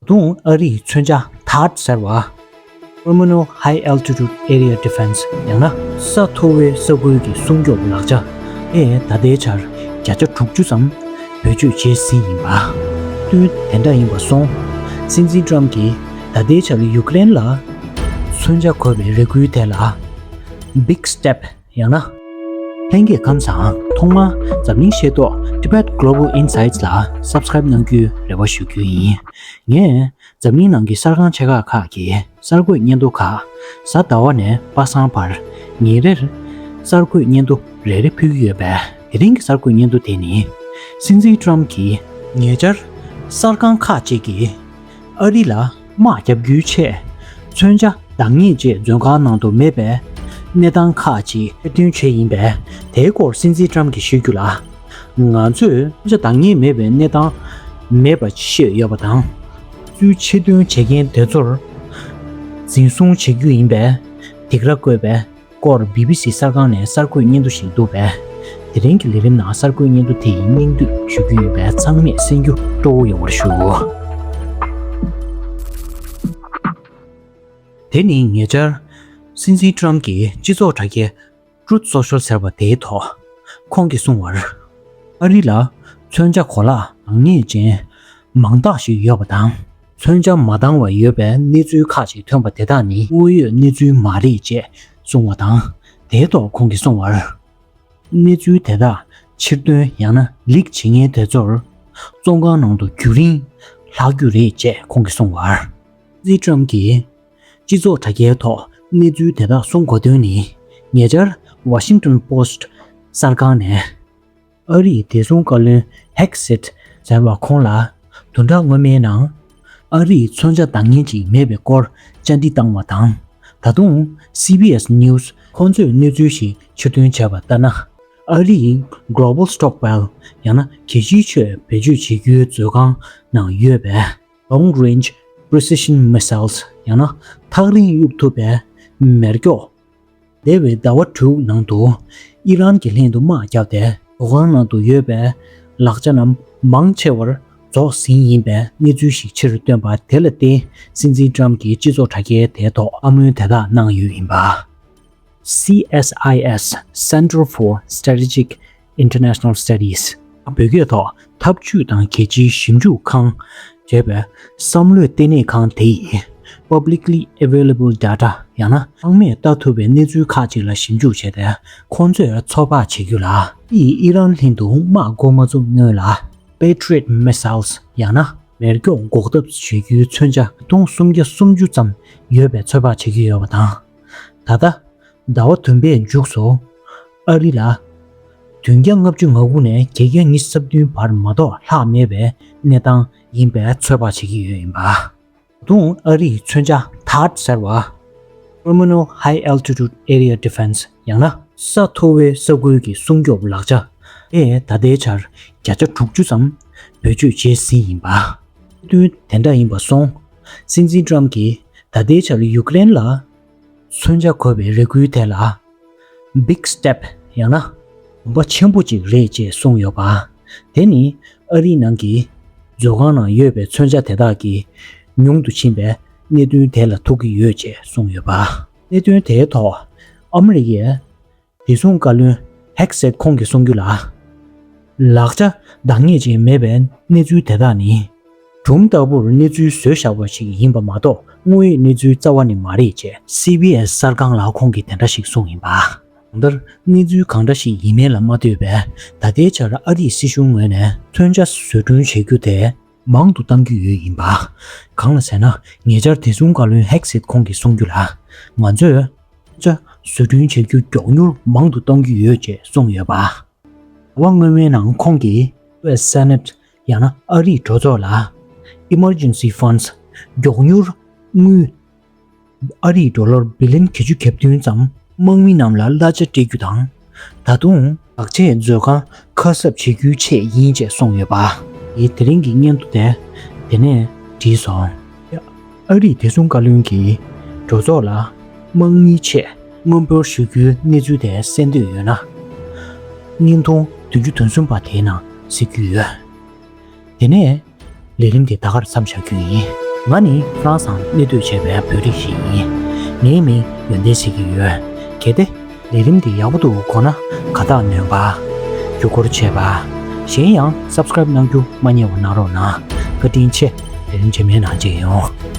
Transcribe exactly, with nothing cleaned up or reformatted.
དུང་ཨ་རིའི་མཚོན་ཆ་ཐཱཌ་ཟེར་བ། Terminal High Altitude Area Defense ཡང་ན་ས་མཐོ་བའི་ས་ཁུལ་གྱི་སྲུང་སྐྱོབ་ལག་ཆ་དེ་ད་ལྟའི་ཆར་བརྒྱ་ཆ་དྲུག་ཅུ་ཙམ་བེད་སྤྱོད་བྱས་ཟིན་ཡིན་པ། དོན་དེ་འདྲ་ཡིན་པ་སོང་། སྲིད་འཛིན་ཊམ་གྱིས་ད་ལྟའི་ཆར་ཡུཀ་རེན་ལ་མཚོན་ཆ་དགོས་པའི་རེ་སྐུལ་དེ་ལ་Big Step ཡང་ན། ལྷན་རྒྱས་ཁམས་བཟང་། ཐོག་མར་འཛམ་གླིང་ཤེས་རྟོགས་Tibet Global Insights ལ་Subscribe གནང་རྒྱུའི་རེ་བ་ཞུ་རྒྱུ་ཡིན། ངས་འཛམ་གླིང་ནང་གི་གསར་ཁང་ཆེ་ཁག་ཁག་གི་གསར་འགོད་སྙན་ཐོ་ཁག་གཟའ་ཟླ་བ་ནས་པ་སངས་བར་ཉིན་རེར་གསར་འགོད་སྙན་ཐོ་རེ་རེ་ཕུལ་གྱི་ཡོད་པས། དེ་རིང་གི་གསར་འགོད་སྙན་ཐོ་དེ་ནི། སྲིད་འཛིན་ཊམ་གྱིས་ཉེ་ཆར་གསར་ཁང་ཁག་ཅིག་གིས་ཨ་རི་ལ་དམག་བརྒྱབ་རྒྱུའི་ཆེད་མཚོན་ཆ་འདང་ངེས་ཅེས་མཛོད་ཁང་ནང་དུ་མེད་པའི་གནས་སྟངས་ཁག་ཅིག་ཕྱིར་འདོན་བྱས་ཡིན་པས། དེའི་སྐོར་སྲིད་འཛིན་ཊམ་གྱིས་བཤད་རྒྱུ་ལ། ང་ཚོས་མཚོན་ཆ་འདང་ངེས་མེད་པའི་གནས་སྟངས་མེད་པ་ཤེས་ཡོད་པ་དང་། ཚུལ་ཕྱིར་འདོན་བྱེད་མཁན་དེ་ཚོར་འཛིན་བཟུང་བྱེད་རྒྱུ་ཡིན་པའི་སྡིགས་ར་བཀོད་པའི་སྐོར་བི་བི་སི་གསར་ཁང་ནས་གསར་འགོད་སྙན་ཐོ་ཞིག་འདུག་པས། དེ་རིང་གི་ལས་རིམ་ནང་གསར་འགོད་སྙན་ཐོ་དེ་ཡི་སྙིང་བསྡུས་ཞུ་རྒྱུ་ཡིན་པས། ཚང་མས་གསན་རྒྱུ་སྤྲོ་བོ་ཡོང་བར་ཞུ། དེ་ནི་ཉེ་ཆར་སྲིད་འཛིན་ཊམ་གྱི་སྤྱི་ཚོགས་དྲ་རྒྱའི་Truth Social ཟེར་བ་དེའི་ཐོག་ཁོང་གིས་གསུངས་པར། ཨ་རི་ལ་མཚོན་ཆ་གོ་ལག་འདང་ངེས་ཅན་མང་དག་ཞིག་ཡོད་པ་དང་། མཚོན་ཆ་མ་འདང་བ་ཡོད་པའི་གནས་ཚུལ་ཁག་ཅིག་ཐོན་པ་དེ་དག་ནི་དངོས་ཡོད་གནས་ཚུལ་མ་རེད་ཅེས་གསུངས་པ་དང་། དེའི་ཐོག་ཁོང་གིས་གསུངས་པར། གནས་ཚུལ་དེ་དག་ཕྱིར་འདོན་ཡང་ན་ལིག་བྱེད་མཁན་དེ་ཚོར་བཙོན་ཁང་ནང་དུ་རྒྱུན་རིང་ལྷག་རྒྱུ་རེད་ཅེས་ཁོང་གིས་གསུངས་པར། སྲིད་འཛིན་ཊམ་གྱིས་སྤྱི་ཚོགས་དྲ་རྒྱའི་ཐོག་གནས་ཚུལ་དེ་དག་གསུང་དགོས་དོན་ནི། ཉེ་ཆར་Washington Post གསར་ཁང་ནས་ཨ་རིའི་བདེ་སྲུང་བཀའ་བློན་Hegseth ཟེར་བ་ཁོང་ལ་བདུན་ཕྲག་སྔོན་མའི་ནང་ཨ་རིའི་མཚོན་ཆ་འདང་ངེས་ཅིག་མེད་པའི་སྐོར་བཅར་འདྲི་བཏང་བ་དང་། ད་དུང་CBS News ཁོང་ཚོས་གནས་ཚུལ་ཞིག་ཕྱིར་འདོན་བྱས་པ་ལྟར་ན། ཨ་རིའི་Global Stockpile ཡང་ན་རྒྱལ་སྤྱིའི་ཆེད་བེད་སྤྱོད་བྱེད་རྒྱུའི་མཛོད་ཁང་ནང་ཡོད་པའི་Long Range Precision Missiles ཡང་ན་ཐག་རིང་གཡུག་ཐུབ་པའི་མེ་སྒྱོགས། འདས་པའི་ཟླ་བ་དྲུག་ནང་དུ་ཨི་རན་གྱི་ལྷན་དུ་དམག་བརྒྱབ་སྟེ། མཛོད་ཁང་ནང་དུ་ཡོད་པའི་ལག་ཆ་རྣམས་མང་ཆེ་བར་རྫོགས་ཟིན་ཡིན་པའི་གནས་ཚུལ་ཞིག་ཕྱིར་བཏོན་པ་དེ་ལ་བརྟེན། སྲིད་འཛིན་ཊམ་གྱིས་སྤྱི་ཚོགས་དྲ་རྒྱའི་དེའི་ཐོག་བཀའ་མོལ་དེ་དག་གནང་ཡོད་ཡིན་པ། སི་ཨེས་ཨའི་ཨེས། Center for Strategic International Studies བོད་སྐད་ཐོག་འཐབ་ཇུས་དང་རྒྱལ་སྤྱིའི་ཞིབ་འཇུག་ཁང་ཞེས་པའི་བསམ་བློའི་ལྟེ་གནས་ཁང་དེ་ཡིས། Publicly Available Data ཡང་ན་ཚང་མས་ལྟ་ཐུབ་པའི་གནས་ཚུལ་ཁག་ཅིག་ལ་ཞིབ་འཇུག་བྱས་ཏེ། ཁོང་ཚོས་ཚོད་དཔག་བྱེད་རྒྱུ་ལ། ཨི་ཨི་རན་ལྷན་དུ་དམག་འགོ་མ་བཙུགས་སྔོན་ལ་Patriot Missiles ཡང་ན་མེ་སྒྱོགས་འགོག་ཐབས་བྱེད་རྒྱུའི་མཚོན་ཆ་ཐོན་སུམ་བརྒྱ་སུམ་ཅུ་ཙམ་ཡོད་པའི་ཚོད་དཔག་བྱེད་ཀྱི་ཡོད་པ་དང་། ད་ལྟ་ཟླ་བ་བདུན་པའི་མཇུག་སུ་ཨ་རི་ལ་བདུན་བརྒྱ་ལྔ་བཅུ་ང་དགུ་ནས་བརྒྱད་བརྒྱ་ཉི་ཤུ་རྩ་བདུན་བར་མ་གཏོགས་ལྷག་མེད་པའི་གནས་སྟངས་ཡིན་པའི་ཚོད་དཔག་བྱེད་ཀྱི་ཡོད་ཡིན་པ། ད་དུང་ཨ་རིའི་མཚོན་ཆ་ཐཱཌ་ཟེར་བ། Terminal High Altitude Area Defense ཡང་ན་ས་མཐོ་བའི་ས་ཁུལ་གྱི་སྲུང་སྐྱོབ་ལག་ཆ་དེ་ད་ལྟའི་ཆར་བརྒྱ་ཆ་དྲུག་ཅུ་ཙམ་བེད་སྤྱོད་བྱས་ཟིན་ཡིན་པ། དོན་དེ་འདྲ་ཡིན་པ་སོང་། སྲིད་འཛིན་ཊམ་གྱིས་ད་ལྟའི་ཆར་ཡུཀ་རེན་ལ་མཚོན་ཆ་དགོས་པའི་རེ་སྐུལ་དེ་ལ། Big Step ཡང་ན་གོམ་པ་ཆེན་པོ་ཅིག་རེད་ཅེས་གསུངས་ཡོད་པ། དེ་ནི་ཨ་རིའི་ནང་གི་མཛོད་ཁང་ནང་ཡོད་པའི་མཚོན་ཆ་དེ་དག་གི་ཉུང་དུ་ཕྱིན་པའི་གནད་དོན་དེ་ལ་ཐུག་གི་ཡོད་ཅེས་གསུངས་ཡོད་པ། གནད་དོན་དེའི་ཐོག་ཨ་མི་རི་ཀའི་བདེ་སྲུང་བཀའ་བློན་Hegseth ཁོང་གིས་གསུང་རྒྱུ་ལ། ལག་ཆ་འདང་ངེས་ཅན་མེད་པའི་གནས་ཚུལ་དེ་དག་ནི། སྒྲུང་ལྟ་བུར་གནས་ཚུལ་བཟོས་བཞག་པ་ཞིག་ཡིན་པ་མ་གཏོགས། དངོས་ཡོད་གནས་ཚུལ་རྩ་བ་ནས་མ་རེད་ཅེས་སི་བི་ཨེས་གསར་ཁང་ལ་ཁོང་གིས་དེ་འདྲ་ཞིག་གསུངས་ཡིན་པ། གང་ལྟར་གནས་ཚུལ་གང་འདྲ་ཞིག་ཡིན་མིན་ལ་མ་ལྟོས་པའི་ད་ལྟའི་ཆར་ཨ་རིའི་སྲིད་གཞུང་ངོས་ནས་མཚོན་ཆ་བཟོ་སྐྲུན་བྱེད་རྒྱུ་དེ་མང་དུ་གཏང་རྒྱུ་ཡོད་ཡིན་པ། གང་ལ་ཟེར་ན། ཉེ་ཆར་བདེ་སྲུང་བཀའ་བློན་Hegseth ཁོང་གིས་གསུང་རྒྱུ་ལ། ང་ཚོས་མཚོན་ཆ་བཟོ་སྐྲུན་བྱེད་རྒྱུ་མགྱོགས་མྱུར་མང་དུ་གཏང་རྒྱུ་ཡོད་ཅེས་གསུངས་ཡོད་པ། ཟླ་བ་སྔོན་མའི་ནང་ཁོང་གིས་ཡུ་ཨེས་སེ་ནེཊ་ཡང་ན་ཨ་རིའི་གྲོས་ཚོགས་ལ་Emergency Funds མགྱོགས་མྱུར་དངུལ་ཨ་རིའི་ཌོ་ལར་བི་ལི་ཡོན་བརྒྱད་ཅུ་གྱ་བདུན་ཙམ་དམག་མི་རྣམས་ལ་གླ་ཆ་སྤྲད་རྒྱུ་དང་། ད་དུང་བདག་ཆས་མཛོད་ཁང་ཁ་གསབ་བྱེད་རྒྱུའི་ཆེད་ཡིན་ཅེས་གསུངས་ཡོད་པ། ཡིས་དེ་རིང་གི་སྙན་ཐོ་དེ་དེ་ནས་བྲིས་སོང་། ཨ་རིའི་བདེ་སྲུང་བཀའ་བློན་གྱིས་གྲོས་ཚོགས་ལ་དམག་མིའི་ཆེད་དངུལ་འབོར་ཞུ་རྒྱུའི་གནས་ཚུལ་དེ་གསན་འདོད་ཡོད་ན། བརྙན་ཐུང་བདུན་ཅུ་དོན་གསུམ་པ་དེའི་ནང་གཟིགས་རྒྱུ་ཡོད། དེ་ནས་ལས་རིམ་དེ་ད་གར་མཚམས་བཞག་རྒྱུ་ཡིན། ང་ནི་ཧྥ་རན་སིའང་གནས་སྡོད་བྱས་པའི་བོད་རིགས་ཤིག་ཡིན། ངའི་མིང་ཡོན་ཏན་ཟེར་གྱི་ཡོད། གལ་ཏེ་ལས་རིམ་འདི་ཡག་པོ་འདུག་གོ་ན་དགའ་རྟགས་ནོན་པ། བརྒྱུད་སྐུར་བྱས་པ། གཞན་ཡང་སབ་སི་ཀ་རེབ་གནང་རྒྱུ་མ་བསྙེལ་བ་གནང་རོགས་གནང་། བཀའ་དྲིན་ཆེ། ལས་རིམ་རྗེས་མའི་ནང་མཇལ་ཡོང་།